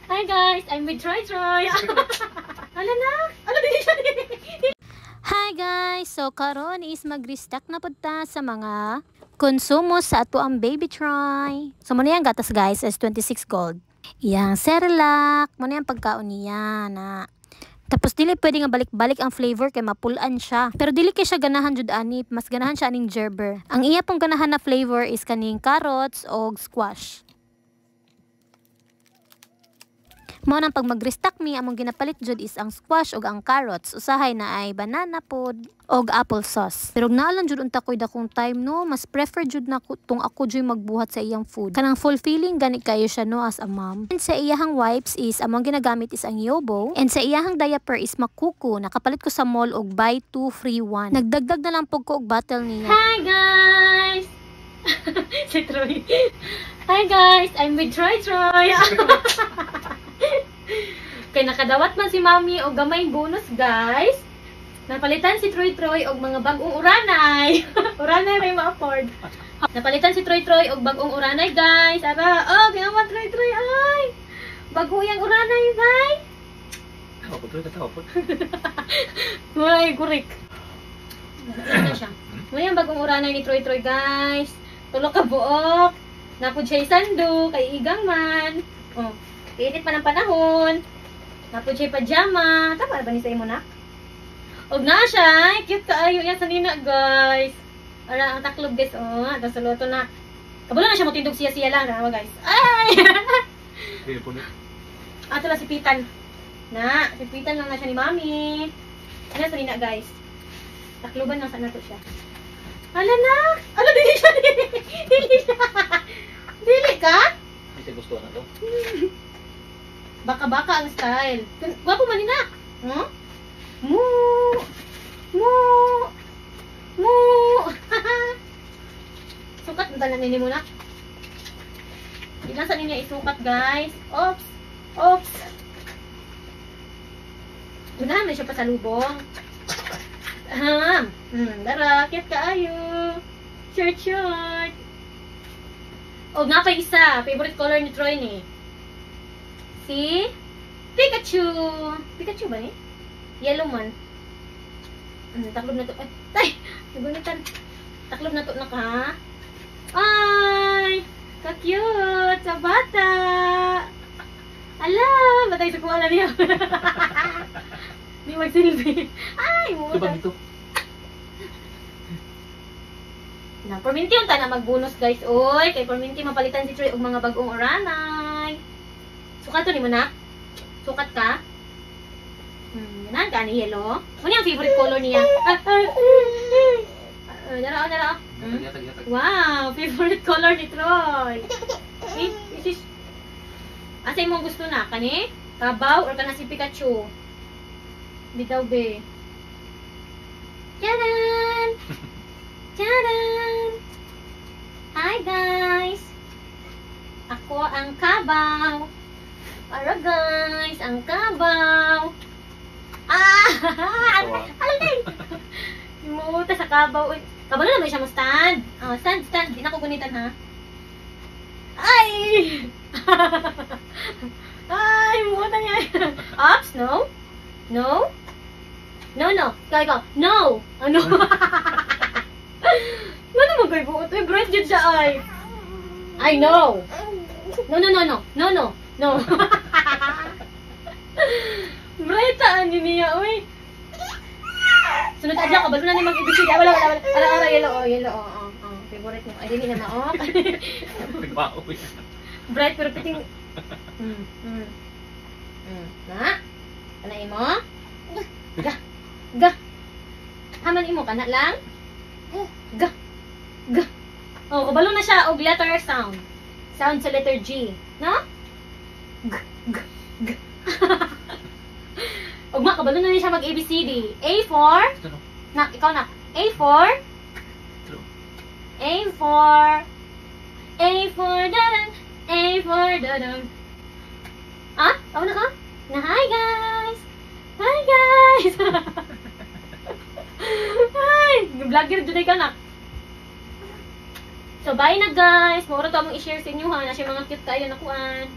Hi guys, I'm with Troy Troy. Ala na? Ala, dili siya. Hi guys! So karon is mag-restock na pud ta sa mga konsumo sa ato ang baby Troy. So mao na yang gatas, guys, is 26 gold. Iyang Cerelac, mao na yang pagkaon niya na. Tapos dili pwede nga balik-balik ang flavor kay mapulan siya. Pero dili kay siya ganahan jud ani, mas ganahan siya aning Gerber. Ang iya pong ganahan na flavor is kaning carrots og squash. Mao nang pag mag-restock mi, among ginapalit jud is ang squash ug ang carrots. Usahay na ay banana pod og apple sauce. Pero naa lang jud unta koy dakong time, no, mas prefer jud nako tong ako jud magbuhat sa iyang food. Kanang fulfilling gani kayo siya, no, as a mom. And sa iyahang wipes is among ginagamit is ang Yobo, and sa iyahang diaper is Makuku. Nakapalit ko sa mall og buy two free one. Nagdagdag na lang pud ko og bottle niya. Hi guys. Si Troy. Hi guys, I'm with Troy Troy. Kay nakadawat man si Mami og gamay bonus, guys. Napalitan si Troy Troy og mga bag-ong uranay. Uranay may ma-afford. Napalitan si Troy Troy og bag-ong uranay, guys. Ara, oh, ginawa Troy Troy ay. Bago yang uranay, bay. Tawa po, tawa po. Ay, kurik. Ano siya? Mao yung bagong uranay ni Troy Troy, guys. Tulo ka buok. Napud siya sando kay igang man. Oh, init pa ng panahon. Napud siya pajama. Tama ba ni sa imo, nak? Og na siya, cute kaayo yan sa nina, guys. Ara ang taklob, guys, oh, ato sa luto na. Kabalo na siya motindog siya siya lang, na guys. Ay! Dili po. Ato lang si Pitan. Na, si Pitan lang na siya ni Mami. Ano sa nina, guys? Takloban lang sa nato siya. Ala na! Ala, dili siya! Dili siya! Dili ka? Hindi siya gusto na to. Baka-baka ang style. Gwapo man ni, nak. Huh? Mu! Mu! Mu! Sukat ang tanan nini mo na. Di lang sa ninyo isukat, guys. Oops! Oops! Gunahan man siya pasalubong. Aham. Dara, cute kaayo. Short, short. O nga pa isa, favorite color ni Troy ni. Si Pikachu. Pikachu ba ni? Yellow man. Taklob na to. Ay, tay! Nagunitan. Taklob na to na ka. Ay! Ka-cute! Sa bata! Ala! Batay sa kuha na niya. Di magsilbi. Ay! Ito ba Muta. dito? Na, perminti unta na mag-bonus, guys. Oy, kay perminti mapalitan si Troy og mga bagong uranay. Sukat to nimo na? Sukat ka? Ganahan ka ni yellow? Ano yung favorite color niya? Ah, ah, ah, ah. Ah, dara, dara. Yatag, yatag. Wow, favorite color ni Troy. Eh, this is. Asa imong gusto na? Kani? Kabaw or kana si Pikachu? Bitaw be. Charan! Charan! Hi guys! Ako ang kabaw. Para guys, ang kabaw. Ah! Alay! Imuta sa kabaw. Uy, kabalo naman siya mo stand. Oh, stand, stand. Di na ko gunitan ha. Ay! Ay, muta niya. Ops, no? No? No, no. Ikaw, ikaw. No! Ano? Ano mo kay buot? Uy, bright jud siya ay. I know. No, no, no, no. No, no. No. Bright taan yun niya, uy. Sunod adlaw, kabalo na ni mag-ibig. Ah, wala, wala, wala. Ala, ala, yellow, oh, yellow, oh, oh, oh. Favorite mo. Ay, dili na ma, oh. Nagbaoy. Bright, pero piting. Na? Kana imo? Ga. Ga. Haman imo, kana lang? Ga. Ga. Oh, kabalo na siya og letter sound. Sound sa letter G. No? G, G, G. Og ma, kabalo na niya siya mag A, B, C, D. A for? Ito no. Nak, ikaw nak. A for? True. A for? A for dadang. A for dadang. Ah? Ako na ka? Na hi guys! Hi guys! Hi! Vlogger dyan ka nak. So bye na guys. Maura to among i-share sa inyo ha. Na siya mga cute kayo nakuan.